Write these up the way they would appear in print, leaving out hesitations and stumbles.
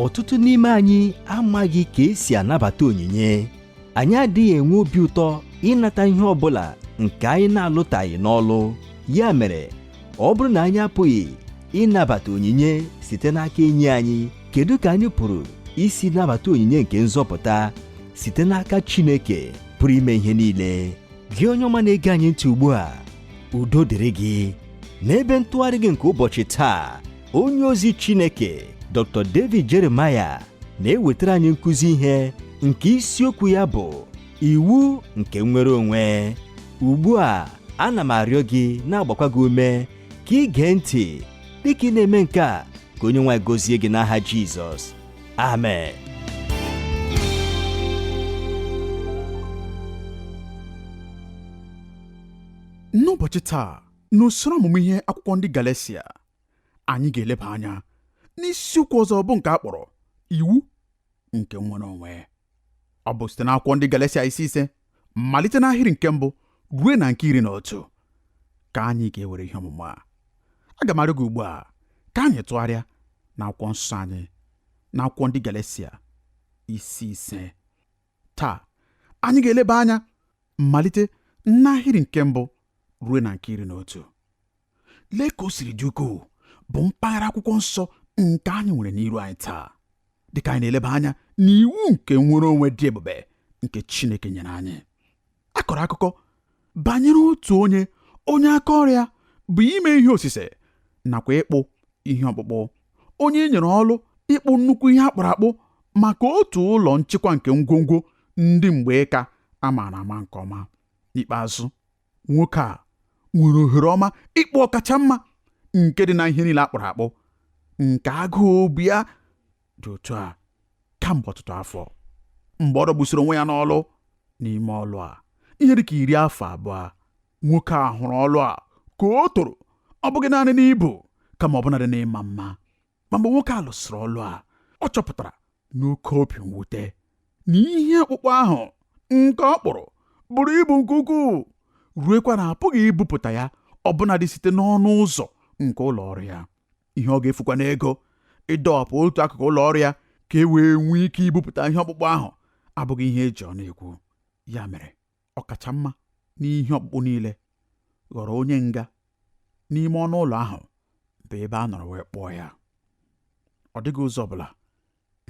Ọtụtụ n'ime anyị amaghị ka esi anabata onyinye. Anyị adịghị enwe obi ụtọ ịnata ihe ọ bụla nke anyị na-alụtaghị n'ọlụ. Ya mere, ọ bụrụ na anyị apụghị ịnabata onyinye site n'aka enyi anyị, kedu ka anyị pụrụ isi nabata onyinye nke nzọpụta site n'aka Chineke pụrụ ime ihe niile? Gị onye ọma na-ege anyị ntị ugbu a, udo dịrị gị. N'ebe ntụgharị gị nke ụbọchị taa, onye ozi Chineke Dr. David Jeremiah na-ewetara anyị nkụzi ihe nke isiokwu ya bụ iwu nke nnwere onwe. Ugbu a, ana m arịọ gị na-agbakwa gị ume ka ị gee ntị dịka ị na-eme nke a, ka onye nwe anyị gọzie gị n'aha Jizọs. Amen. N'ụbọchị taa, n'usoro ọmụmụ ihe akwụkwọ ndị Galesia, anyị ga-eleba anya n'isiokwu ọzọ bụ nke a kpọrọ iwu nke nnwere onwe. Ọ bụ site n'akwụkwọ ndị Galesia isi 5 malite n'ahịrị nke mbụ ruo na nke 11 ka anyị ga-ewere ihe ọmụmụ a. Aga m arịọ gị ugbu a ka anyị tụgharịa n'akwụkwọ nsọ anyị n'akwụkwọ ndị Galesia isi 5. Taa anyị ga-eleba anya malite n'ahịrị nke mbụ ruo na nke 11. Lee ka o siri dị ukwuu bụ mpaghara akwụkwọ nsọ nke anyị nwere n'iru anyị taa, dịka anyị na-eleba anya n'iwu nke nnwere onwe dị ebube nke Chineke nyere anyị. A kọrọ akụkọ banyere otu onye aka ọrụ ya bụ ime ihe osise nakwa ịkpụ ihe ọkpụkpụ, onye e nyere ọlụ ịkpụ nnukwu ihe akpụrụ akpụ maka otu ụlọ nchịkwa nke ngwongwo ndị mgbe ịka a maara ama nke ọma. N'ikpeazụ, nwoke a nwere ohere ọma ịkpụ ọkacha mma nke dị na ihe niile akpụrụ akpụ nke agụụ obi ya dị otu a kamgbe ọtụtụ afọ. Mgbe ọ dọgbusiri onwe ya n'ọlụ n'ime ọlụ a ihe dịka 20 afọ, nwoke a hụrụ ọlụ a ka o toro, ọ bụghị naanị n'ibu kama ọbụnadị n'ịma mma. Ma mgbe nwoke a lụsịrị ọlụ a, ọ chọpụtara n'oke obi mwute na ihe ọkpụkpụ ahụ nke ọ kpụrụ buru ibu nke ukwuu, ruekwa na apụghị ibupụta ya ọbụnadị site n'ọnụ ụzọ nke ụlọ ọrụ ya. Ihe ọ ga-efukwa n'ego ịdọwapụ otu akụkụ ụlọ ọrụ ya ka e wee nwee ike ibupụta ihe ọkpụkpụ ahụ abụghị ihe eji ọnụ ekwu. Ya mere, ọkacha mma n'ihe ọkpụkpụ niile ghọrọ onye nga n'ime ọnụ ụlọ ahụ bụ ebe a nọrọ wee kpụọ ya. Ọ dịghị ụzọ ọbụla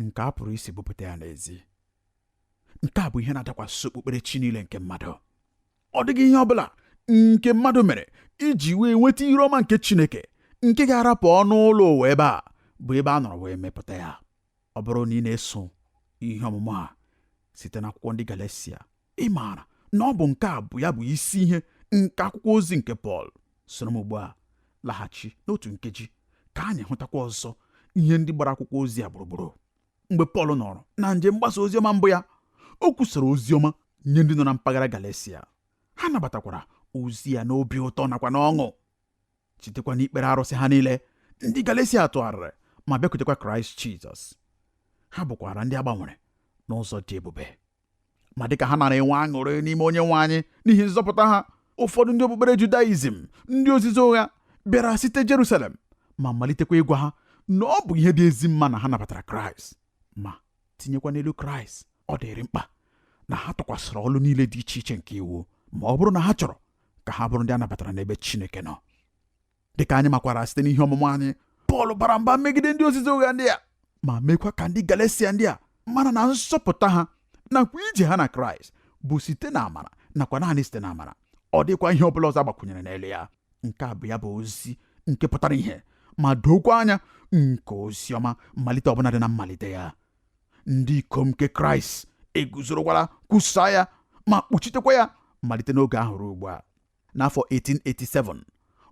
nke a pụrụ isi bupụta ya n'ezi. Nke a bụ ihe na-adakwasị okpukperechi niile nke mmadụ. Ọ dịghị ihe ọbụla nke mmadụ mere iji wee nweta iru ọma nke Chineke nke ga-arapụ ọnụ ụlọ ụwa ebe a bụ ebe a nọrọ wee mepụta ya. Ọ bụrụ na ị na-eso ihe ọmụmụ a site n'akwụkwọ ndị Galesia, ị maara na ọ bụ nke a bụ ya bụ isi ihe nke akwụkwọ ozi nke Pọl. Soro m ugbu a laghachi n'otu nkeji ka anyị hụtakwa ọzọ ihe ndị gbara akwụkwọ ozi a gburugburu. Mgbe Pọl nọrọ na njem mgbasa oziọma mbụ ya, o kwusara oziọma nye ndị nọ na mpaghara Galesia. Ha nabatakwara ozi ya n'obi ụtọ nakwa n'ọṅụ. Sitekwa n'ikpere arụsị ha niile, ndị Galesia tụgharịrị ma bịakwutekwa Kraịst Jizọs. Ha bụkwara ndị a gbanwere n'ụzọ dị ebube. Ma dịka ha nara enwe aṅụrị n'ime onye nwe anyị n'ihi nzọpụta ha, ụfọdụ ndị okpukpere Judaizm, ndị ozizi ụgha, bịara site Jerusalem ma malitekwa ịgwa ha na ọ bụ ihe dị ezi mma na ha nabatara Kraịst, ma tinyekwa n'elu Kraịst ọ dịrị mkpa na ha tụkwasịrị ọlụ niile dị iche iche nke iwu, ma ọ bụrụ na ha chọrọ ka ha bụrụ ndị a nabatara n'ebe Chineke nọ. Dịka anyị makwara site n'ihe ọmụmụ anyị, Pọl bara mba megide ndị ozizi ụgha ndị a ma mekwa ka ndị Galesia ndị a mara na nzọpụta ha nakwa ije ha na Kraịst bụ site na amara nakwa naanị site na amara. Ọ dịkwa ihe ọbụla ọzọ agbakwunyere n'elu ya. Nke a bụ ya bụ ozi nke pụtara ihe ma dokwa anya nke ozi ọma mmalite ọbụla dị na mmalite ya. Ndị ikom nke Kraịst eguzorokwala kwusaa ya ma kpuchitekwa ya malite n'oge ahụ ruo ugbu a. N'afọ 1887,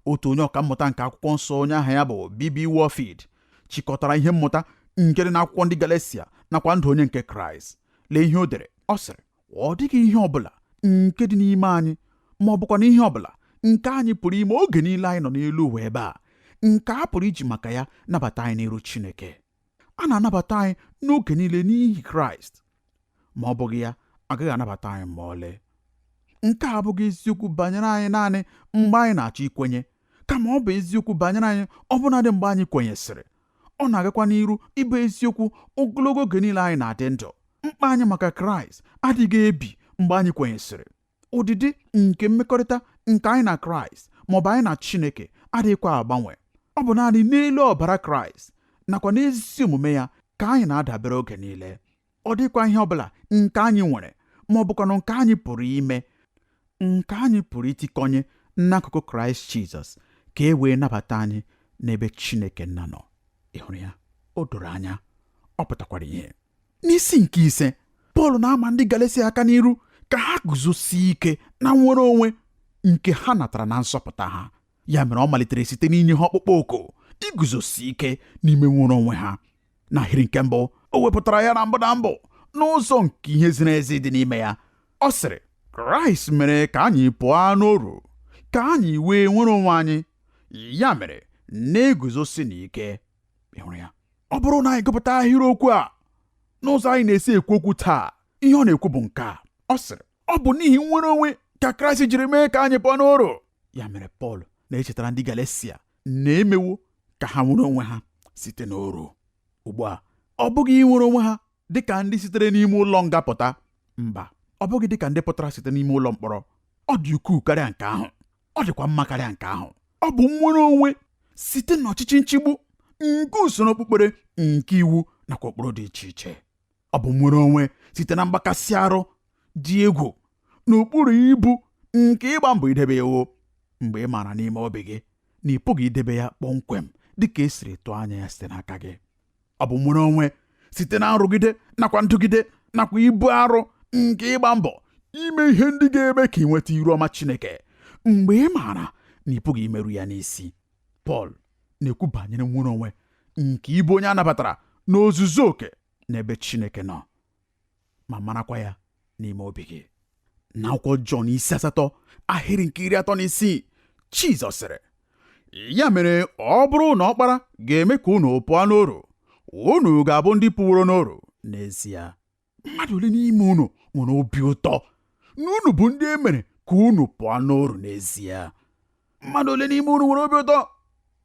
otu onye ọkammụta nke akwụkwọ nsọ onye aha ya bụ B.B. Warfield chịkọtara ihe mmụta nke dị n'akwụkwọ ndị Galesia nakwa ndụ onye nke Kraịst. Lee ihe o dere. Ọ sịrị, ọ dịghị ihe ọbụla nke dị n'ime anyị ma ọ bụkwa na ihe ọbụla nke anyị pụrụ ime oge niile anyị nọ n'elu ụwa ebe a nke a pụrụ iji maka ya nabata anyị n'iru Chineke. A na-anabata anyị n'oge niile n'ihi Kraịst, ma ọ bụghị ya agaghị anabata anyị ma ọlị. Nke a abụghị eziokwu banyere anyị naanị mgbe anyị na-achọ ikwenye, kama ọ bụ eziokwu banyere anyị ọbụnadị mgbe anyị kwenyesịrị. Ọ na-agakwa n'iru ịbụ eziokwu ogologo oge niile anyị na-adị ndụ. Mkpa anyị maka Kraịst adịghị ebi mgbe anyị kwenyesịrị. Ụdịdị nke mmekọrịta nke anyị na Kraịst ma ọ bụ anyị na Chineke adịghịkwa agbanwe. Ọ bụ naanị n'elu ọbara Kraịst nakwa n'ezi omume ya ka anyị na-adabere oge niile. Ọ dịkwa ihe ọbụla nke anyị nwere ma ọ bụkwanụ nke anyị pụrụ ime nke anyị pụrụ itikọnye n'akụkụ Kraịst Jizọs ka e wee nabata anyị n'ebe Chineke nna nọ. Ị hụrụ ya? O doro anya, ọ pụtakwara ihe. N'isi nke 5, Pọl na-ama ndị Galesia aka n'iru ka ha guzosie ike na nnwere onwe nke ha natara na nzọpụta ha. Ya mere ọ malitere site n'inye ha ọkpụkpọ oku iguzosi ike n'ime nnwere onwe ha. N'ahịrị nke mbụ, o wepụtara ya na mbụ na mbụ n'ụzọ nke ihe ziri ezi dị n'ime ya. Ọ sịrị, Kraịst mere ka anyị pụọ n'oru, ka anyị wee nwere onwe anyị. Ya mere, na-eguzosi n'ike. Ị hụrụ ya? Ọ bụrụ na anyị gụpụta ahịrịokwu a n'ụzọ anyị na-esi ekwu okwu taa, ihe ọ na-ekwu bụ nke a. Ọ sịrị, ọ bụ n'ihi nnwere onwe ka Kraịst jiri mee ka anyị pụọ n'oru. Ya mere Pọl na-echetara ndị Galesia na emewo ka ha nwere onwe ha site n'oru. Ugbu a, ọ bụghị inwere onwe ha dịka ndị sitere n'ime ụlọ nga pụta. Mba, ọ bụghị dịka ndị pụtara site n'ime ụlọ mkpọrọ. Ọ dị ukwuu karịa nke ahụ. Ọ dịkwa mma karịa nke ahụ. Ọ bụ nnwere onwe site n'ọchịchị nchigbu nke usoro okpukpere nke iwu nakwa ụkpụrụ dị iche iche. Ọ bụ nnwere onwe site na mgbakasị arụ dị egwu n'okpuru ibu nke ịgba mbọ idebe iwu mgbe ị maara n'ime obi gị na ị pụghị idebe ya kpọmkwem dịka esiri tụọ anya ya site n'aka gị. Ọ bụ nnwere onwe site na nrụgide nakwa ndụgide nakwa ibu arụ nke ịgba mbọ ime ihe ndị ga-eme ka ị nweta iru ọma Chineke mgbe ị maara na ị pụghị imeru ya n'isi. Pọl na-ekwu banyere nnwere onwe nke ịbụ onye a nabatara n'ozuzu oke n'ebe Chineke nọ ma marakwa ya n'ime obi gị. N'akwụkwọ Jọn isi 8 ahịrị nke 36, Jizọs sịrị, ya mere ọ bụrụ na ọkpara ga-eme ka unu pụọ n'oru, unu ga-abụ ndị pụworo n'oru n'ezie. Mmadụ ole n'ime unu nwere obi ụtọ na unu bụ ndị e mere ka unu pụọ n'oru n'ezie? Mmadụ ole n'ime unu nwere obi ụtọ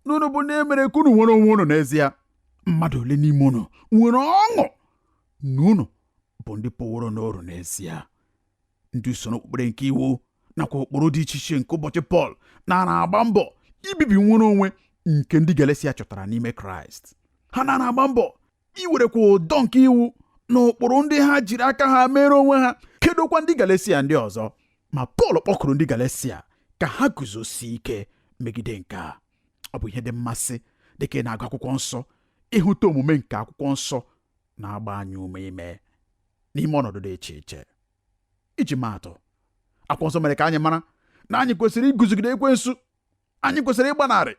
na unu bụ ndị e mere ka unu nwere onwe unu n'ezie? Mmadụ ole n'ime unu nwere ọṅụ na unu bụ ndị pụworo n'oru n'ezie? Ndị usoro okpukpere nke iwu nakwa ụkpụrụ dị iche iche nke ụbọchị Pọl nara agba mbọ ibibi nnwere onwe nke ndị Galesia chọtara n'ime Kraịst. Ha nara agba mbọ iwerekwa ụdọ nke iwu na ụkpụrụ ndị ha jiri aka ha mere onwe ha kedokwa ndị Galesia ndị ọzọ. Ma Pọl kpọkuru ndị Galesia ka ha guzosie ike megide nke a. Ọ bụ ihe dị mmasị dịka ị na-agụ akwụkwọ nsọ ịhụta omume nke akwụkwọ nsọ na-agba anyị ume ime n'ime ọnọdụ dị iche iche. Iji maatụ, akwụkwọ nsọ mere ka anyị mara na anyị kwesịrị iguzogide ekwensu, anyị kwesịrị ịgbanarị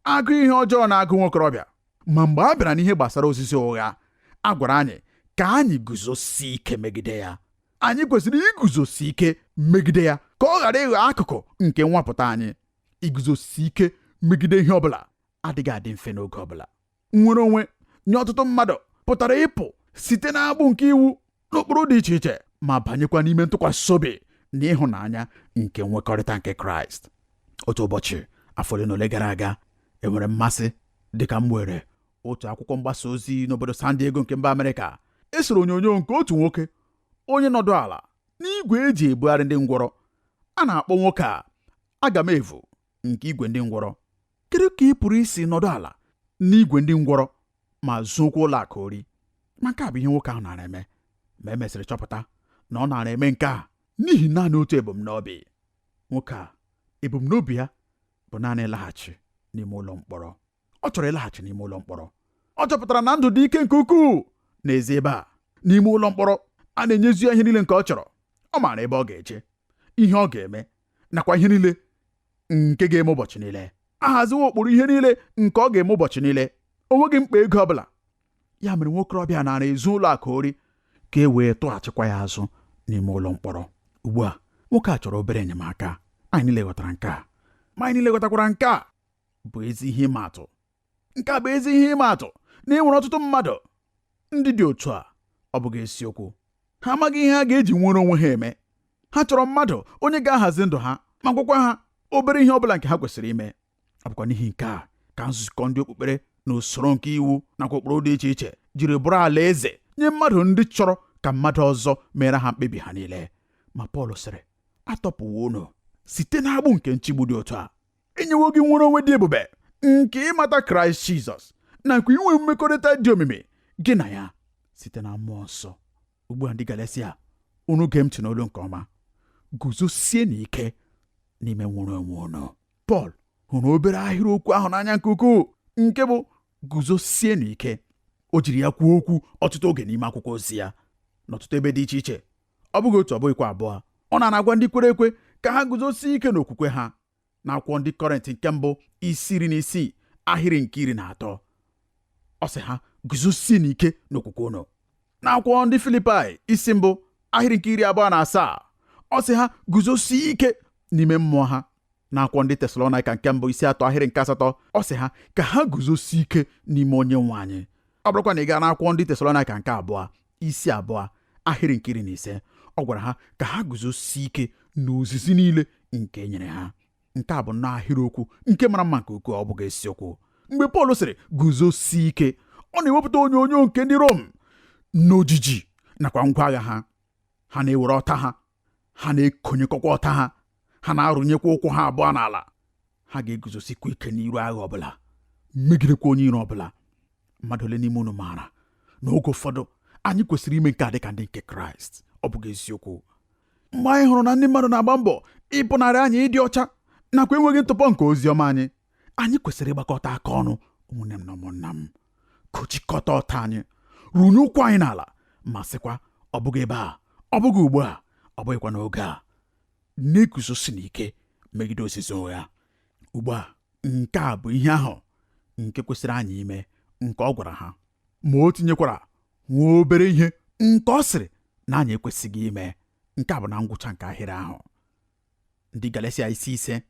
agụ ihe ọjọọ na-agụ nwokorobịa. Ma mgbe a bịara n'ihe gbasara ozizi ụgha, a gwara anyị ka anyị guzosie ike megide ya. Anyị kwesịrị iguzosi ike megide ya ka ọ ghara ịghọ akụkụ nke nwapụta anyị. Iguzosi ike megide ihe ọbụla adịghị adị mfe n'oge ọbụla. Nnwere onwe nye ọtụtụ mmadụ pụtara ịpụ site n'agbụ nke iwu n'ụkpụrụ dị iche iche ma banyekwa n'ime ntụkwasị obi na ịhụnanya nke nwekọrịta nke Kraịst. Otu ụbọchị afọ ole na ole gara aga, enwere mmasị dịka m were otu akwụkwọ mgbasa ozi n'obodo San Diego nke mba Amerịka. Esoro onyonyo nke otu nwoke onye nọdụ ala n'igwe eji ebugharị ndị ngwọrọ. A na-akpọ nwoke a agamevu nke igwe ndị ngwọrọ. Kedu ka ị pụrụ isi nọdụ ala n'igwe ndị ngwọrọ ma zuokwa ụlọ akụ ori? Ma nke a bụ ihe nwoke ahụ nara eme. Ma e mesịrị chọpụta na ọ nara eme nke a n'ihi naanị otu ebumnobi. Nwoke a ebumnobi ya bụ naanị ịlaghachi n'ime ụlọ mkpọrọ. Ọ chọrọ ịlaghachi n'ime ụlọ mkpọrọ. Ọ chọpụtara na ndụ dị ike nke ukwuu n'ezi ebe a. N'ime ụlọ mkpọrọ, a na-enyezu ya ihe niile nke ọ chọrọ. Ọ maara ebe ọ ga-eje, ihe ọ ga-eme, nakwa ihe niile nke ga-eme ụbọchị niile. A haziwo ụkpụrụ ihe niile nke ọ ga-eme ụbọchị niile. O nweghị mkpa ego ọbụla. Ya mere nwokorobịa nara ezu ụlọ akụ ori ka e wee tụghachikwa ya azụ n'ime ụlọ mkpọrọ. Ugbu a, nwoke a chọrọ obere enyemaka. Anyị niile ghọtara nke a. Ma anyị niile ghọtakwara nke a bụ ezi ihe ịma atụ. Nke a bụ ezi ihe ịma atụ na e nwere ọtụtụ mmadụ ndị dị otu a. Ọ bụghị eziokwu. Ha amaghị ihe ha ga-eji nwere onwe ha eme. Ha chọrọ mmadụ onye ga-ahazi ndụ ha ma gwakwa ha obere ihe ọbụla nke ha kwesịrị ime. Ọ bụkwa n'ihi nke a ka nzukọ ndị okpukpere Na usoro nke iwu nakwa ụkpụrụ dị iche iche jiri bụrụ ala eze nye mmadụ ndị chọrọ ka mmadụ ọzọ mere ha mkpebi ha niile. Ma Pọl sịrị, atọpụwo unu site n'agbụ nke nchigbu dị otu a. Enyewo gị nwere onwe dị ebube nke ịmata Kraịst Jizọs nakwa inwe mmekọrịta dị omimi gị na ya site na mmụọ nsọ. Ugbu a ndị Galesia, unu gee m ntị n'olu nke ọma, guzosie n'ike n'ime nwere onwe unu. Pọl hụrụ obere ahịrịokwu ahụ n'anya nke ukwuu, nke bụ guzosie n'ike. O jiri ya kwuo okwu ọtụtụ oge n'ime akwụkwọ ozi ya n'ọtụtụ ebe dị iche iche. Ọ bụghị otu, ọ bụghịkwa abụọ. Ọ na-agwa ndị kwere ekwe ka ha guzosie ike n'okwukwe ha. N'akwụkwọ ndị Kọrịntị nke mbụ isi 16 ahịrị nke 13, ọ sị ha guzosie n'ike n'okwukwe unu. N'akwụkwọ ndị Filipaị isi 1 ahịrị nke 27, ọ sị ha guzosie ike n'ime mmụọ ha. N'akwụkwọ ndị Tesalonaịka nke mbụ isi 3 ahịrị nke 8, ọ sị ha ka ha guzosie ike n'ime onye nwe anyị. Ọ bụrụkwa na ị gaa n'akwụkwọ ndị Tesalonaịka nke abụọ isi 2 ahịrị nke 15, ọ gwara ha ka ha guzosie ike n'ozizi niile nke e nyere ha. Nke a bụ nnọọ ahịrịokwu nke mara mma nke ukwuu, ọ bụghị eziokwu? Mgbe Pọl sịrị guzosie ike, ọ na-ewepụta onyonyo nke ndị Rom n'ojiji nakwa ngwa agha ha. Ha na-ewere ọta ha, ha na-ekonyekọkwa ọta ha, ha na-arụnyekwa ụkwụ ha abụọ n'ala. Ha ga-eguzosikwa ike n'iru agha ọbụla, megidekwa onye iro ọbụla. Mmadụ ole n'ime unu maara na oge ụfọdụ anyị kwesịrị ime nke a dịka ndị nke Kraịst? Ọ bụghị eziokwu? Mgbe anyị hụrụ na ndị mmadụ na-agba mbọ ịpụnarị anyị ịdị ọcha nakwa enweghị ntụpọ nke ozi ọma anyị, anyị kwesịrị ịgbakọta aka ọnụ, ụmụnne m na ụmụnna m, kụchikọta ọta anyị, runye ụkwụ anyị n'ala, ma sịkwa ọ bụghị ebe a, ọ bụghị ugbu a, ọ bụghịkwa n'oge a, na-eguzosi n'ike megide ozizi ụgha. Ugbu a, nke a bụ ihe ahụ nke kwesịrị anyị ime, nke ọ gwara ha. Ma o tinyekwara nwa obere ihe nke ọ sịrị na anyị ekwesịghị ime. Nke a bụ na ngwụcha nke ahịrị ahụ. Ndị Galesia isi 5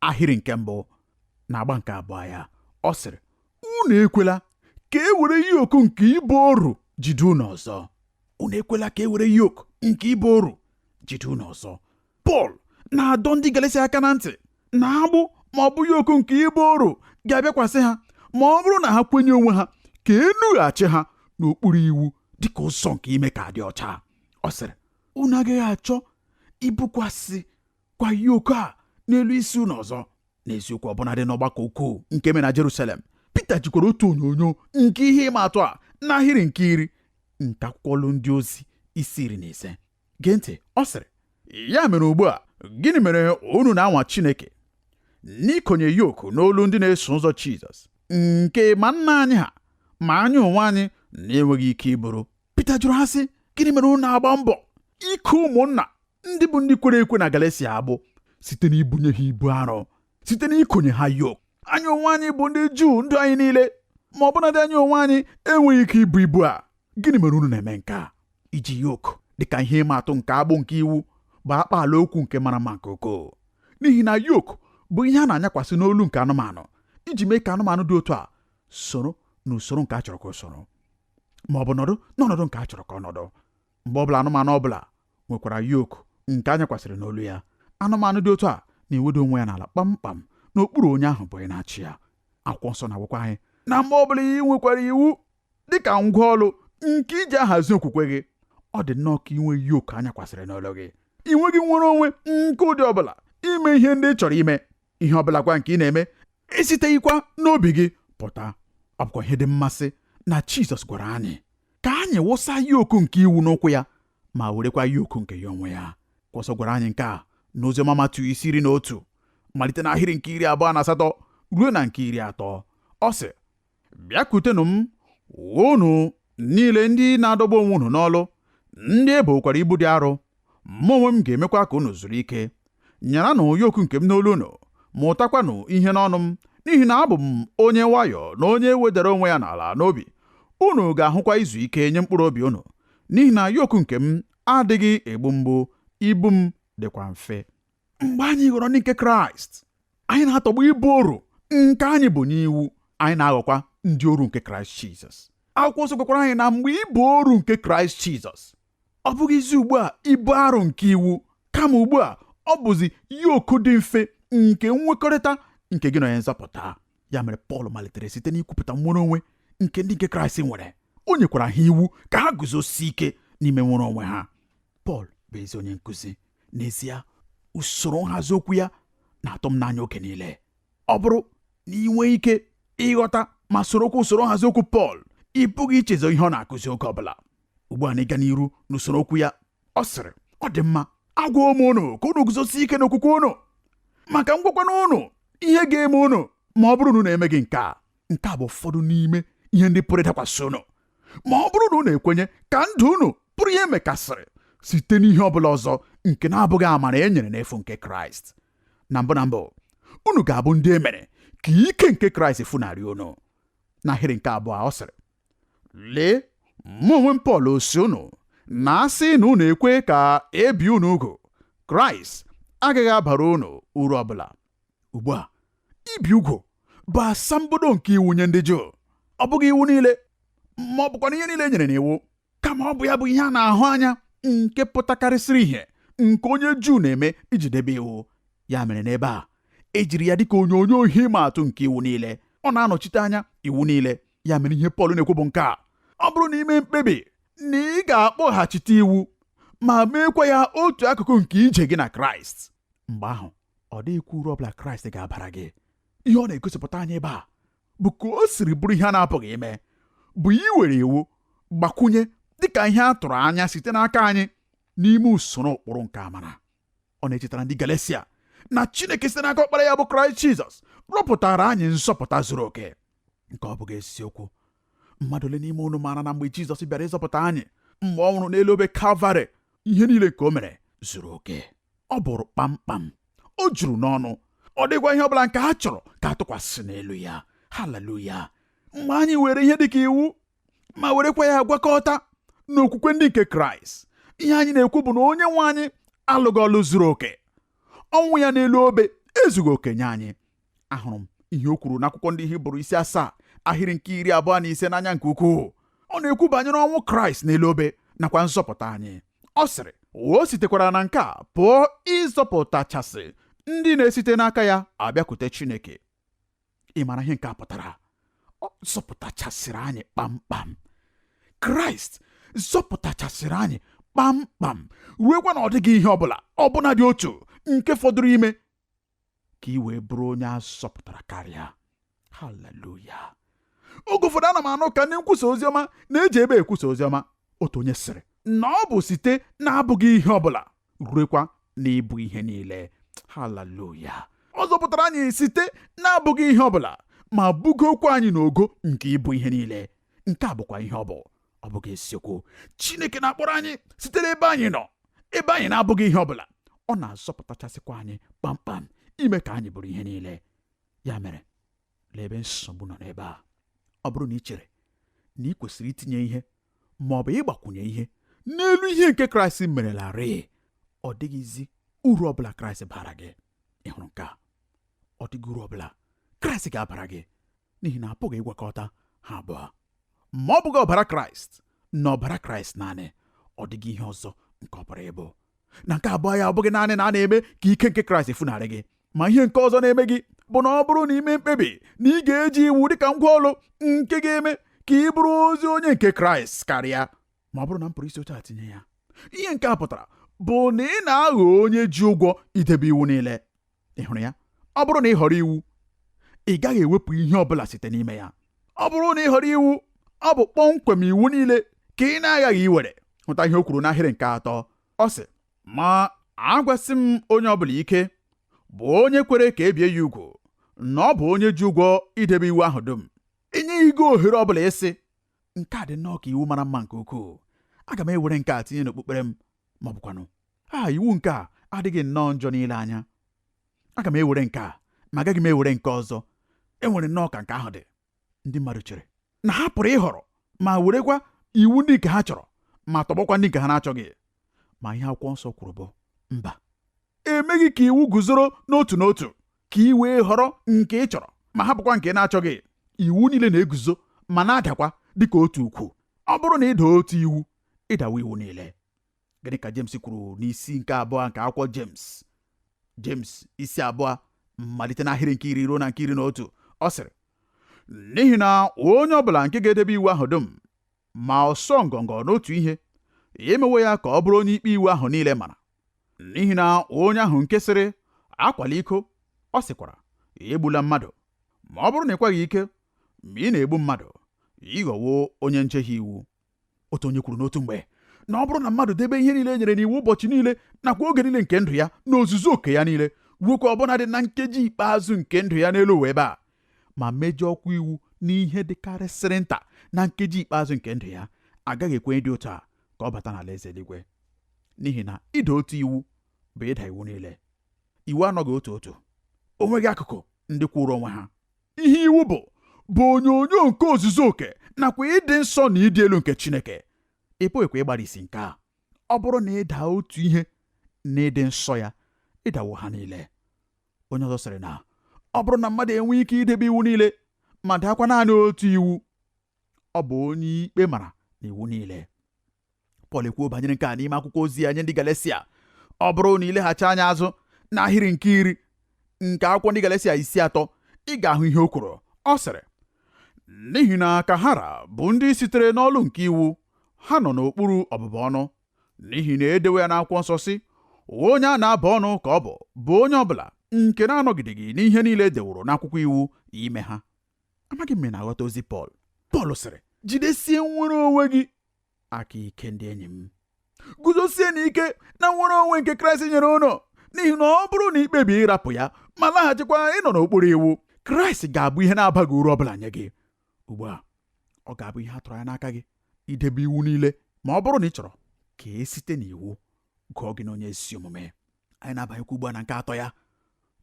ahịrị nke mbụ na agba nke abụọ ya, ọ sịrị unu ekwela ka e were yoku nke ibu oru jide unu ọzọ. Unu ekwela ka e were yoku nke ibu oru jide unu ọzọ. Pọl na-adọ ndị Galesia aka na ntị na agbụ ma ọ bụ yoku nke ibu oru ga-abịakwasị ha ma ọ bụrụ na ha kwenye onwe ha ka enughachi ha n'okpuru iwu dịka ụzọ nke ime ka adị ọcha. Ọ sịrị unu agaghị achọ ibukwasị kwa yoku a n'elu isi unu ọzọ. N'eziokwu, ọbụnadị n'ọgbakọ ukwuu nke mere na Jerusalem, Pita jikwara otu onyonyo nke ihe ịma atụ a n'ahịrị nke 10 nke akwụkwọ Ọlụ Ndị Ozi isi 15. Gee ntị, ọ sịrị, ya mere ugbu a, gịnị mere unu na-anwa Chineke n'ikonye yoku n'olu ndị na-eso ụzọ Jizọs, nke ma nna anyị ha ma anyị onwe anyị na-enweghị ike iburu? Pita jụrụ ha sị, gịnị mere unu na-agba mbọ ike ụmụnna ndị bụ ndị kwere ekwe na Galesia agbụ site n'ibunye ha ibu arọ, site n'ikonye ha yoku? Anyị onwe anyị bụ ndị Juu ndụ anyị niile, ma ọbụnadị anyị onwe anyị enweghị ike ibu ibu a. Gịnị mere unu na-eme nke a? Iji yoku dịka ihe ịma atụ nke agbụ nke iwu bụ akpaala okwu nke mara mma nke ukwuu, n'ihi na yoku bụ ihe a na-anyakwasị n'olu nke anụmanụ iji mee ka anụmanụ dị otu a soro n'usoro nke a chọrọ ka o soro, ma ọ bụ nọdụ n'ọnọdụ nke a chọrọ ka ọ nọdụ. Mgbe ọbụla anụmanụ ọbụla nwekwara yoku nke a nyakwasịrị n'olu ya, anụmanụ dị otu a na-ewedo onwe ya n'ala kpamkpam n'okpuru onye ahụ bụ onye na-achị ya. Akwụkwọ nsọ na-agwakwa anyị na mgbe ọbụla ị nwekwara iwu dịka ngwa ọlụ nke iji ahazi okwukwe gị, ọ dị nnọọ ka inwe yoku a nyakwasịrị n'olu gị. Ị nweghị nwere onwe nke ụdị ọbụla ime ihe ndị ị chọrọ ime. Ihe ọbụla kwa nke ị na-eme esiteghịkwa n'obi gị pụta. Ọ bụkwa ihe dị mmasị na Jizọs gwara anyị ka anyị wụsa yoku nke iwu n'ụkwụ ya ma werekwa yoku nke ya onwe ya. Akwụkwọ nsọ gwara anyị nke a n'oziọma Matiu isi 11 malite n'ahịrị nke 28 ruo na nke 30. Ọ sị, bịakwutenụ m unu niile ndị na-adọgbu onwe unu n'ọlụ, ndị e bokwara ibu dị arọ, mụ onwe m ga-emekwa ka unu zuru ike. Nyaranụ yoku nke m n'olu unu, mụtakwanụ ihe n'ọnụ m, n'ihi na abụ m onye nwayọọ na onye wedara onwe ya n'ala n'obi. Unu ga-ahụkwa izu ike nye mkpụrụ obi unu, n'ihi na yoku nke m adịghị egbu mgbu, ibu m dịkwa mfe. Mgbe anyị ghọrọ ndị nke Kraịst, anyị na-atọgbọ ibu oru nke anyị bụ n'iwu, anyị na-aghọkwa ndị oru nke Kraịst Jizọs. Akwụkwọ nsọ gwakwara anyị na mgbe ị bụ oru nke Kraịst Jizọs, ọ bụghịzi ugbu a ibu arụ nke iwu, kama ugbu a ọ bụzi yoku dị mfe nke nwekọrịta nke gị na onye nzọpụta. Ya mere Pọl malitere site n'ikwupụta nnwere onwe nke ndị nke Kraịst nwere. O nyekwara ha iwu ka ha guzosie ike n'ime nnwere onwe ha. Pọl bụ ezi onye nkụzi. N'ezie, usoro nhazi okwu ya na-atụ m n'anya oge niile. Ọ bụrụ na ị nwee ike ịghọta ma sorokwa usoro nhazi okwu Pọl, ị pụghị ichezọ ihe ọ na-akụzi oge ọbụla. Ugbu a, n'ịga n'iru n'usoro okwu ya, ọ sịrị, ọ dị mma, agwa m unu ka unu guzosie ike n'okwukwe unu, maka m gwakwana unu ihe ga-eme unu ma ọ bụrụ na unu emeghị nke a. Nke a bụ ụfọdụ n'ime ihe ndị pụrụ ịdakwasị unu ma ọ bụrụ na unu ekwenye ka ndụ unu bụrụ ihe emekasịrị site n'ihe ọ bụla ọzọ nke na-abụghị amara e nyere n'efu nke Kraịst. Na mbụ na mbụ, unu ga-abụ ndị e mere ka ike nke Kraịst funarị unu. N'ahịrị nke abụọ, ọ sịrị, lee, mụ onwe m Pọl sị unu na asị na unu ekwe ka e bie unu ugwu, Kraịst agaghị abara unu uru ọbụla. Ugbu a, ibi ugwu bụ asambodo nke iwu nye ndị Juu. Ọ bụghị iwu niile ma ọ bụkwa ihe niile e nyere n'iwu, kama ọ bụ ya bụ ihe a na-ahụ anya nke pụtakarịsịrị ihe nke onye Juu na-eme iji debe iwu. Ya mere n'ebe a, e jiri ya dịka onyonyo ihe ịma atụ nke iwu niile. Ọ na-anọchite anya iwu niile. Ya mere ihe Pọl na-ekwu bụ nke a: ọ bụrụ na i mee mkpebi na ị ga-akpọghachite iwu ma meekwa ya otu akụkụ nke ije gị na Kraịst, mgbe ahụ ọ dịghịkwa uru ọbụla Kraịst ga-abara gị. Ihe ọ na-egosipụta anyị ebe a bụ ka o siri bụrụ ihe a na-apụghị ime bụ iwere iwu gbakwunye dịka ihe a tụrụ anya site n'aka anyị n'ime usoro ụkpụrụ nke amara. Ọ na-echetara ndị Galesia na Chineke site n'aka ọkpara ya bụ Kraịst Jizọs rọpụtara anyị nzọpụta zuru oke. Nke ọ bụghị eziokwu? Mmadụ ole n'ime unu maara na mgbe Jizọs bịara ịzọpụta anyị, mgbe ọ nwụrụ n'elu obe Kalvarị, ihe niile nke o mere zuru oke. Ọ bụrụ kpamkpam, o juru n'ọnụ, ọ dịkwa ihe ọbụla nke a chọrọ ka a tụkwasị n'elu ya. Haleluya! Mgbe anyị were ihe dịka iwu ma werekwa ya gwakọta n'okwukwe ndị nke Kraịst, ihe anyị na-ekwu bụ na onye nwe anyị alụghị ọlụ zuru oke. Ọnwụ ya n'elu obe ezughị oke nye anyị. Ahụrụ m ihe o kwuru n'akwụkwọ ndị Hibru isi 7 ahịrị nke 25 n'anya nke ukwuu. Ọ na-ekwu banyere ọnwụ Kraịst n'elu obe nakwa nzọpụta anyị. Ọ sịrị, o sitekwara na nke a pụọ ịzọpụtachasị ndị na-esite n'aka ya abịakwute Chineke. Ị mara ihe nke a pụtara? Ọ zọpụtachasịrị anyị kpamkpam. Kraịst zọpụtachasịrị anyị kpamkpam ruekwa na ọ dịghị ihe ọbụla ọbụna dị otu nke fọdụrụ ime ka ị wee bụrụ onye a zọpụtara karịa. Haleluya! Oge ụfọdụ ana m anụ ka ndị nkwusa oziọma na-eji ebe ekwusa oziọma. Otu onye sịrị na ọ bụ site na-abụghị ihe ọbụla ruekwa na ịbụ ihe niile. Haleluya! Ọ zọpụtara anyị site na-abụghị ihe ọbụla ma bugokwa anyị n'ogo nke ịbụ ihe niile. Nke a bụkwa ihe ọ bụ. Ọ bụghị eziokwu? Chineke na-akpọrọ anyị site n'ebe anyị nọ, ebe anyị na-abụghị ihe ọbụla. Ọ na-azọpụtachasịkwa anyị kpamkpam ime ka anyị bụrụ ihe niile. Ya mere, lee ebe nsogbu nọ n'ebe a. Ọ bụrụ na ị chere na ị kwesịrị itinye ihe ma ọ bụ ịgbakwunye ihe n'elu ihe nke Kraịst merelarị, ọ dịghịzi uru ọbụla Kraịst bara gị. Ị hụrụ nke a? Ọ dịghị uru ọbụla Kraịst ga-abara gị, n'ihi na apụghị ịgwakọta ha abụọ. Ma ọ bụghị ọbara Kraịst na ọbara Kraịst naanị, ọ dịghị ihe ọzọ nke ọ pụrụ ịbụ. Na nke abụọ ya, ọ bụghị naanị na a na-eme ka ike nke Kraịst funarị gị, ma ihe nke ọzọ na-eme gị bụ na ọ bụrụ na i mee mkpebi na ị ga-eji iwu dịka ngwa ọlụ nke ga-eme ka ị bụrụ ozi onye nke Kraịst karịa, ma ọ bụrụ na m pụrụ isi otu a tinye ya, ihe nke a pụtara bụ na ị na-aghọ onye ji ụgwọ idebe iwu niile. Ị hụrụ ya? Ọ bụrụ na ị họrọ iwu, ị gaghị ewepụ ihe ọ bụla site n'ime ya. Ọ bụrụ na ị họrọ iwu, ọ bụ kpọmkwem iwu niile ka ị na-aghaghị iwere. Hụta ihe o kwuru n'ahịrị nke atọ. Ọ sị, ma agwasị m onye ọbụla ike bụ onye kwere ka e bie ya ugwu na ọ bụ onye ji ụgwọ idebe iwu ahụ dum. Enyeghị gị ohere ọbụla ịsị, nke a dị nnọọ ka iwu mara mma nke ukwuu, aga m ewere nke a tinye n'okpukpere m, ma ọ bụkwanụ a iwu nke a adịghị nnọọ njọ n'ile anya, aga m ewere nke a ma agaghị m ewere nke ọzọ. E nwere nnọọ ka nke ahụ dị. Ndị mmadụ chere na ha pụrụ ịhọrọ ma werekwa iwu ndị nke ha chọrọ ma tọgbọkwa ndị nke ha na-achọghị. Ma ihe akwụkwọ nsọ kwuru bụ mba, emeghị ka iwu guzoro n'otu n'otu ka ị wee họrọ nke ị chọrọ ma hapụkwa nke ị na-achọghị. Iwu niile na-eguzo ma na-adakwa dịka otu ukwu. Ọ bụrụ na ị daa otu iwu, ị dawo iwu niile. Gịnị ka James kwuru n'isi nke 2 nke akwụkwọ James? James isi 2 malite n'ahịrị nke 10 ruo na nke 11. Ọ sịrị, N'ihi na onye ọbụla nke ga-edebe iwu ahụ dum ma ọ sọọ ngọngọ n'otu ihe, emewo ya ka ọ bụrụ onye ikpe iwu ahụ niile mara. N'ihi na onye ahụ nke sịrị, akwala iko, ọ sịkwara, egbula mmadụ. Ma ọ bụrụ na ị kwaghị iko, ma ị na-egbu mmadụ, ị ghọwo onye njehie iwu. Otu onye kwuru n'otu mgbe na ọ bụrụ na mmadụ debe ihe niile e nyere n'iwu ụbọchị niile nakwa oge niile nke ndụ ya n'ozuzu oke ya niile, ruokwa ọbụna dị na nkeji ikpeazụ nke ndụ ya n'elu ụwa ebe a, ma mejọọkwa iwu n'ihe dịkarịsịrị nta na nkeji ikpeazụ nke ndụ ya, agaghị ekwe dị otu a ka ọ bata n'alaeze eluigwe. N'ihi na ịda otu iwu bụ ịda iwu niile. Iwu anọghị otu otu, o nweghị akụkụ ndị kwụrụ onwe ha. Ihe iwu bụ bụ onyonyo nke ozuzu oke nakwa ịdị nsọ na ịdị elu nke Chineke. Ị pụghịkwa ịgbarisi nke a. Ọ bụrụ na ị daa otu ihe na ịdị nsọ ya, ị dawo ha niile. Onye ọzọ sịrị na ọ bụrụ na mmadụ enwee ike idebe iwu niile ma daakwa naanị otu iwu, ọ bụ onye ikpe mara na iwu niile. Pọl ekwuo banyere nke a n'ime akwụkwọ ozi ya nye ndị Galesia. Ọ bụrụ na i leghachi anya azụ n'ahịrị nke 10 nke akwụkwọ ndị Galesia isi 3, ị ga-ahụ ihe o kwuru. Ọ sịrị, n'ihi na ka ha ra bụ ndị sitere n'ọlụ nke iwu, ha nọ n'okpuru ọbụbụ ọnụ, n'ihi na edewo ya n'akwụkwọ nsọ sị, onye a na-abụ ọnụ ka ọ bụ bụ onye ọbụla nke na-anọgideghị n'ihe niile e deworo n'akwụkwọ iwu ime ha. Amaghị m ị na-aghọta ozi Pọl. Pọl sịrị, jidesie nnwere onwe gị aka ike, ndị enyi m, guzosienụ ike na nnwere onwe nke Kraịst nyere unu, n'ihi na ọ bụrụ na i kpebie ịrapụ ya ma laghachikwa ịnọ n'okpuru iwu, Kraịst ga-abụ ihe na-abaghị uru ọbụla nye gị. Ugbu a ọ ga-abụ ihe a tụrụ anya n'aka gị idebe iwu niile, ma ọ bụrụ na ị chọrọ ka e site n'iwu gụọ gị n'onye ezi omume. Anyị na-abanyekwa ugbu a na nke atọ ya.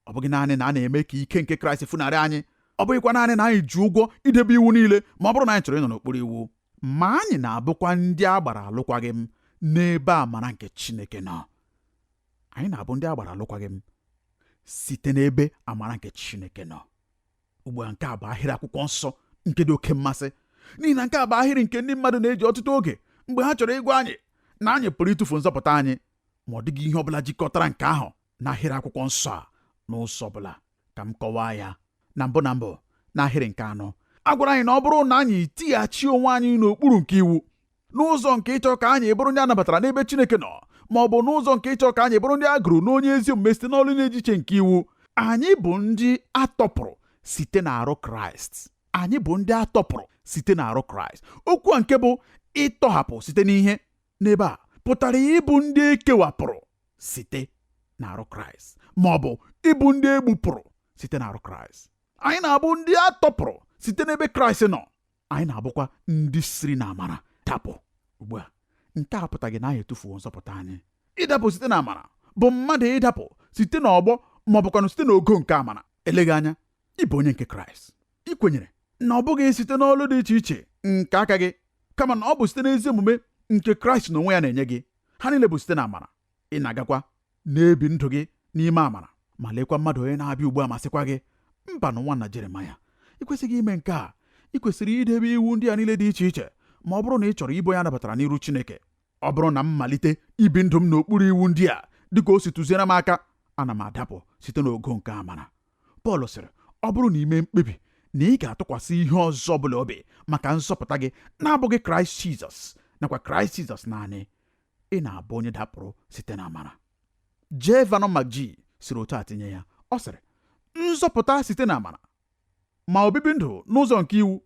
Ọ bụghị naanị na a na-eme ka ike nke Kraịst funarị anyị, ọ bụghịkwa naanị na anyị ji ụgwọ idebe iwu niile ma ọ bụrụ na anyị chọrọ ịnọ n'okpuru iwu, ma anyị na-abụkwa ndị a gbara alụkwaghị m n'ebe amara nke Chineke nọ. Anyị na-abụ ndị a gbara alụkwaghị m site n'ebe amara nke Chineke nọ. Ugbu a nke a bụ ahịrị akwụkwọ nsọ nke dị oke mmasị, n'ihi na nke a bụ ahịrị nke ndị mmadụ na-eji ọtụtụ oge mgbe ha chọrọ ịgwa anyị na anyị pụrụ ịtụfu nzọpụta anyị, ma ọ dịghị ihe ọbụla jikọtara nke ahụ na ahịrị akwụkwọ nsọ a n'ụzọ ọbụla. Ka m kọwaa ya. Na mbụ na mbụ, n'ahịrị nke 4, a gwara anyị na ọ bụrụ na anyị tighachi onwe anyị n'okpuru nke iwu n'ụzọ nke ịchọ ka anyị bụrụ ndị a nabatara n'ebe Chineke nọ, ma ọ bụ n'ụzọ nke ịchọ ka anyị bụrụ ndị a gụrụ n'onye ezi omume site n'ọlụ na-ejiche nke iwu, anyị bụ ndị a tọpụrụ site n'arụ Kraịst. Anyị bụ ndị a tọpụrụ site n'arụ Kraịst. Okwu a nke bụ ịtọhapụ site n'ihe n'ebe a pụtara ịbụ ndị e kewapụrụ site n'arụ Kraịst, ma ọ bụ ịbụ ndị e gbupụrụ site n'arụ Kraịst. Anyị na-abụ ndị a tọpụrụ site n'ebe Kraịst nọ. Anyị na-abụkwa ndị siri n'amara dapụ. Ugbu a, nke a apụtaghị na anyị etufuo nzọpụta anyị. Ịdapụ site n'amara bụ mmadụ ịdapụ site n'ọgbọ ma ọ bụkwanụ site n'ogo nke amara. Eleghị anya ị bụ onye nke Kraịst, ị kwenyere na ọ bụghị site n'ọlụ dị iche iche nke aka gị, kama na ọ bụ site n'ezi omume nke Kraịst n'onwe ya na-enye gị. Ha niile bụ site n'amara. Ị na-agakwa na-ebi ndụ gị n'ime amara. Ma lekwa mmadụ onye na-abịa ugbu a ma sịkwa gị, mba nụ nwanna Jeremaya, ị kwesịghị ime nke a. Ị kwesịrị idebe iwu ndị a niile dị iche iche ma ọ bụrụ na ị chọrọ ịbụ onye a nabatara n'iru Chineke. Ọ bụrụ na m malite ibi ndụ m n'okpuru iwu ndị a dịka o si tụziere m aka, ana m adapụ site n'ogo nke amara. Pọl sịrị, ọ bụrụ na i mee mkpebi na ị ga-atụkwasị ihe ọzọ ọbụla obi maka nzọpụta gị na-abụghị Kraịst Jizọs nakwa Kraịst Jizọs naanị, ị na-abụ onye dapụrụ site n'amara. J. Vernon McGee siri otu a tinye ya. Ọ sịrị, nzọpụta site n'amara, ma obibi ndụ n'ụzọ nke iwu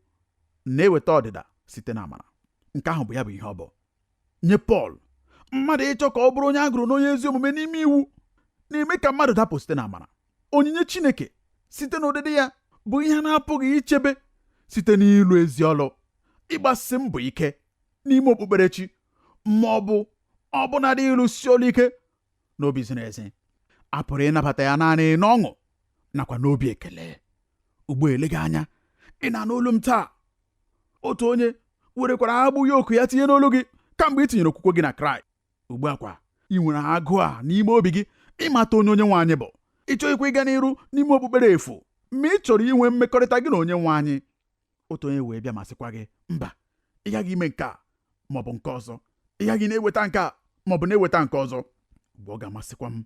na-eweta ọdịda site n'amara. Nke ahụ bụ ya bụ ihe ọ bụ nye Pọl. Mmadụ ịchọ ka ọ bụrụ onye a gụrụ n'onye ezi omume n'ime iwu na-eme ka mmadụ dapụ site n'amara. Onyinye Chineke site n'ụdịdị ya bụ ihe a na-apụghị ichebe site n'ịlụ ezi ọlụ, ịgbasi mbọ ike n'ime okpukperechi, ma ọ bụ ọbụnadị ịlụsi ọlụ ike n'obi ziri ezi. A pụrụ ịnabata ya naanị n'ọṅụ nakwa n'obi ekele. Ugbu a eleghị anya ị na-anụ olu m taa, otu onye werekwara agbụ yoku ya tinye n'olu gị kamgbe ị tinyere okwukwe gị na Kraịst. Ugbu a kwa ị nwere agụụ a n'ime obi gị ịmata onye onye nwe anyị bụ. Ị chọghịkwa ịga n'iru n'ime okpukpere efu, ma ị chọrọ inwe mmekọrịta gị na onye nwe anyị. Otu onye wee bịa ma sịkwa gị, mba, ị ghaghị ime nke a ma ọ bụ nke ọzọ, ị ghaghị na-eweta nke a ma ọ bụ na-eweta nke ọzọ. Ugbu ọ ga-amasịkwa m.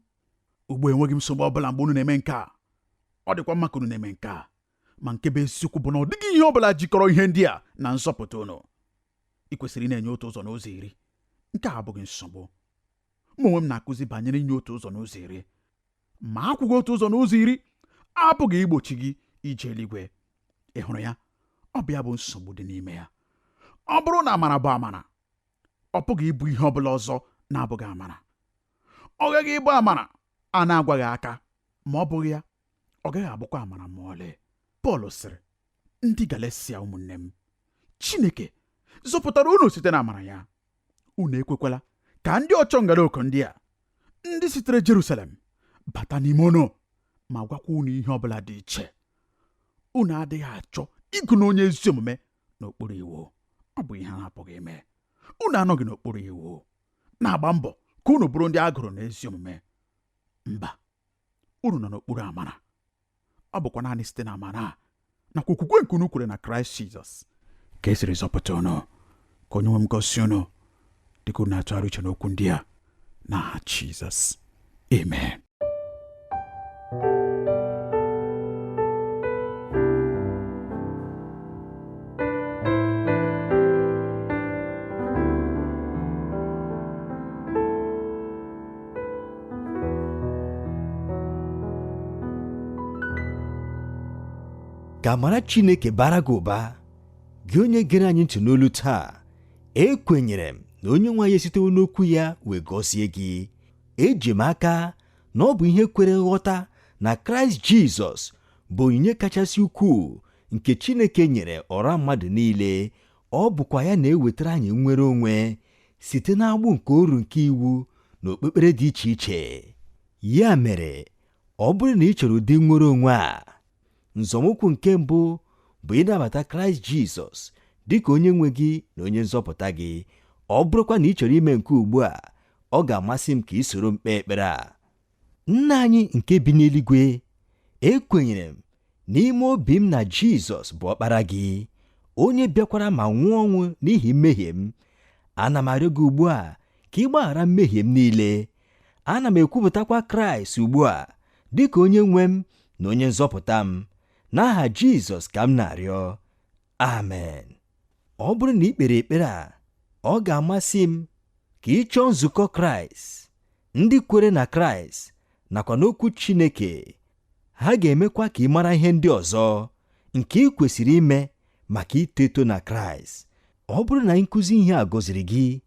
Ugbu enweghị m nsogbu ọbụla mgbe unu na-eme nke a, ọ dịkwa mma ka unu na-eme nke a. Ma nke bụ eziokwu bụ na ọ dịghị ihe ọ bụla jikọrọ ihe ndị a na nzọpụta unu. Ị kwesịrị ị na-enye otu ụzọ n'ụzọ iri. Nke a abụghị nsogbu. Mụ onwe m na-akụzi banyere inye otu ụzọ n'ụzọ iri, ma akwụghị otu ụzọ n'ụzọ iri apụghị igbochi gị ije eluigwe. Ị hụrụ ya? Ọ bụ ya bụ nsogbu dị n'ime ya. Ọ bụrụ na amara bụ amara, ọ pụghị ịbụ ihe ọ bụla ọzọ na-abụghị amara. Ọ gaghị ịbụ amara a na-agwaghị aka, ma ọ bụghị ya, ọ gaghị abụkwa amara ma ọlị. Pọl sịrị ndị Galesia, ụmụnne m, Chineke zọpụtara unu site na amara ya. Unu ekwekwala ka ndị ọchọ ngara oku ndị a, ndị sitere Jerusalem, bata n'ime unu ma gwakwa unu ihe ọbụla dị iche. Unu adịghị achọ ịgụ na onye ezi omume n'okpuru iwu. Ọ bụ ihe a na-apụghị ime. Unu anọghị n'okpuru iwu na-agba mbọ ka unu bụrụ ndị a gụrụ n'ezi omume. Mba, unu nọ n'okpuru amara. Ọ bụkwa naanị site na amara a nakwa okwukwe nke unu kwere na Kraịst Jizọs ka esiri zọpụta unu. Ka onye nwe m gọzie unu dịka unu na-atụgharị uche n'okwu ndị a, n'aha Jizọs, amen. Ka amara Chineke bara gị ụba, gị onye gere anyị ntị n'olu taa. Ekwenyere m na onye nwe anyị esitewo n'okwu ya wee gọzie gị. Eji m aka na ọ bụ ihe kwere nghọta na Kraịst Jizọs bụ onyinye kachasị ukwuu nke Chineke nyere ọra mmadụ niile. Ọ bụkwa ya na-ewetara anyị nnwere onwe site n'agbụ nke oru nke iwu na okpukpere dị iche iche. Ya mere, ọ bụrụ na ị chọrọ ụdị nnwere onwe a, nzọmụkwụ nke mbụ bụ ịnabata Kraịst Jizọs dịka onye nwe gị na onye nzọpụta gị. Ọ bụrụkwa na ị chọrọ ime nke ugbu a, ọ ga-amasị m ka ị soro m kpee ekpere a. Nna anyị nke bi n'eluigwe, ekwenyere m n'ime obi m na Jizọs bụ ọkpara gị, onye bịakwara ma nwụọ ọnwụ n'ihi mmehie m. Ana m arịọ gị ugbu a ka ị gbaghara mmehie m niile. Ana m ekwupụtakwa Kraịst ugbu a dịka onye nwe m na onye nzọpụta m. N'aha Jizọs ka m na-arịọ, amen. Ọ bụrụ na ị kpere ekpere a, ọ ga-amasị m ka ị chọọ nzukọ Kraịst, ndị kwere na Kraịst nakwa n'okwu Chineke. Ha ga-emekwa ka ị mara ihe ndị ọzọ nke ị kwesịrị ime maka ito eto na Kraịst. Ọ bụrụ na nkụzi ihe a gọziri gị,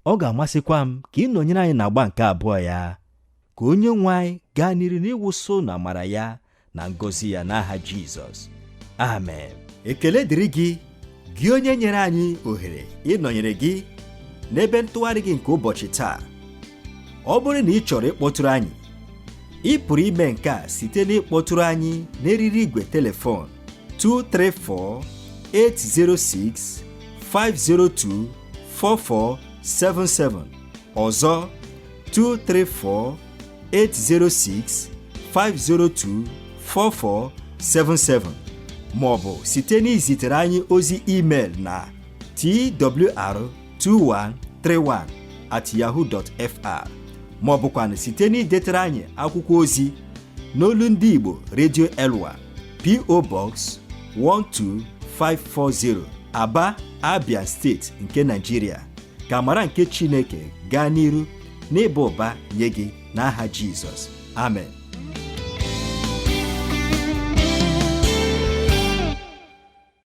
ọ ga-amasịkwa m ka ị nọnyere anyị n'agba nke abụọ ya. Ka onye nwe anyị gaa n'iru n'ịwụsị na amara ya na ngọzi ya n'aha Jizọs, amen. Ekele dịrị gị, gị onye nyere anyị ohere ịnọnyere gị n'ebe ntụgharị gị nke ụbọchị taa. Ọ bụrụ na ị chọrọ ịkpọtụrụ anyị, ị pụrụ ime nke a site n'ịkpọtụrụ anyị n'eriri igwe telefon 234 806 502 4477. Ọzọ, 234 806 502 4477, ma ọ bụ site n'izitere anyị ozi email na twr2131@yahoo.fr, ma ọ bụkwanụ site n'idetere anyị akwụkwọ ozi n'olu ndị Igbo, Radio Elwa, P.O. Box 12540, Aba, Abia Steeti nke Nigeria. Ka amara nke Chineke gaa n'iru n'ịba ụba nye gị n'aha Jizọs, amen.